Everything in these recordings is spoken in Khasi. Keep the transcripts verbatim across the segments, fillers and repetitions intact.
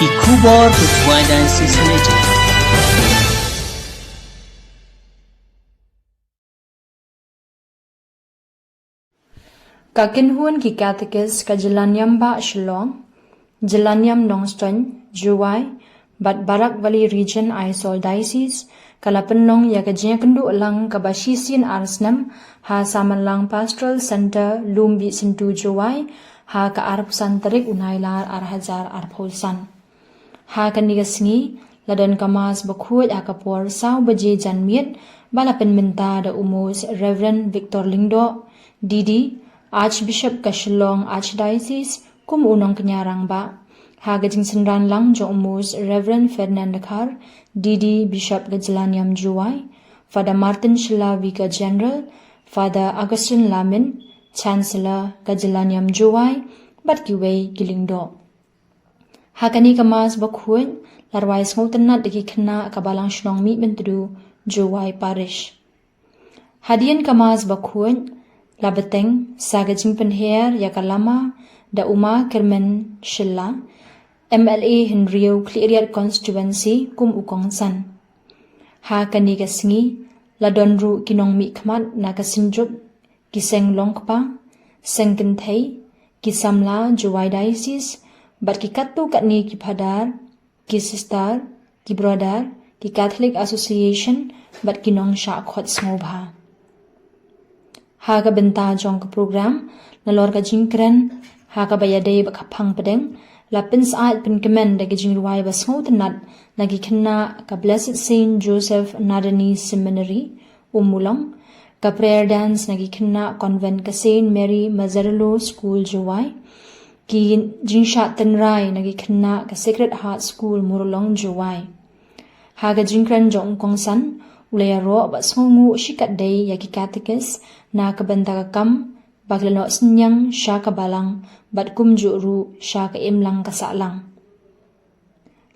Ki khubor ka Jowai Diocese Radio. Ka kynhun ki Catechist ka Jylla Niam Bah Shillong, Jylla Niam Nongstoiñ Jowai, bad Barak Valley Region Aizawl Diocese, ka la pynlong ïa ka jingïakynduh lang kaba shisien ar snem ha Samanlang Pastoral Centre, Lumbih Syntu Jowai, ha ka arphew san tarik u Nailar ar hajar arphew san. Ha kane ka sngi, la don ka Mass bakhuid ha ka por saw baje janmiet, ba la pynmynta da u Most Reverend Victor Lyngdoh, D D, Archbishop ka Shillong Archdiocese, kum u nongkñia rangbah. Ha ka jingsynran lang jong u Most Reverend Ferdinand Dkhar, D D, Bishop ka Jylla Niam Jowai, Father Martin Shylla, Vicar General, Father Augustine Lamin, Chancellor ka Jylla Niam Jowai, bad kiwei ki lyngdoh. Ha kane ka Mass bakhuid, la rwai sngewtynnad da ki khynnah ka Balang Shnong Mihmyntdu Jowai Parish. Hadien ka Mass bakhuid, la bteng sa ka jingpynher ïa ka lama da u Ma Kyrmen Shylla, M L A hynriew Khliehriat Constituency kum u kongsan. Ha kane ka sngi, la don ruh ki nongmihkhmat na ka Synjuk, ki Seng Longkpa, Seng Kynthei, ki samla Jowai Diocese, bad ki katto katne ki phadar, ki sister, ki brother, ki Catholic Association, bad ki nongshah khot sngewbha. Ha ka bynta jong ka program, nalor ka jingkren ha kaba ïadei bad ka phang pdeng, la pynsyaid pynkmen da ka jingrwai ba sngewtynnad na ki khynnah ka Blessed Saint Joseph Nadani Seminary, Ummulong, ka prayer dance na ki khynnah convent ka Saint Mary Mazzarello School Jowai, ki jingshah tynrai na ki khynnah ka Sacred Heart School Murlong Jowai. Ha ka jingkren jong u kongsan, u la ïaroh bad sngewnguh shikatdei ïa ki Catechist na ka bynta ka kam ba ki la noh synñiang sha ka Balang bad kumjuh ruh sha ka imlang ka sahlang.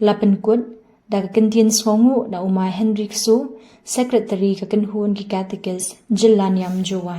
La pynkut da ka kyntien sngewnguh na u Ma Henry Kso, Secretary ka kynhun ki Catechist Jylla Niam Jowai.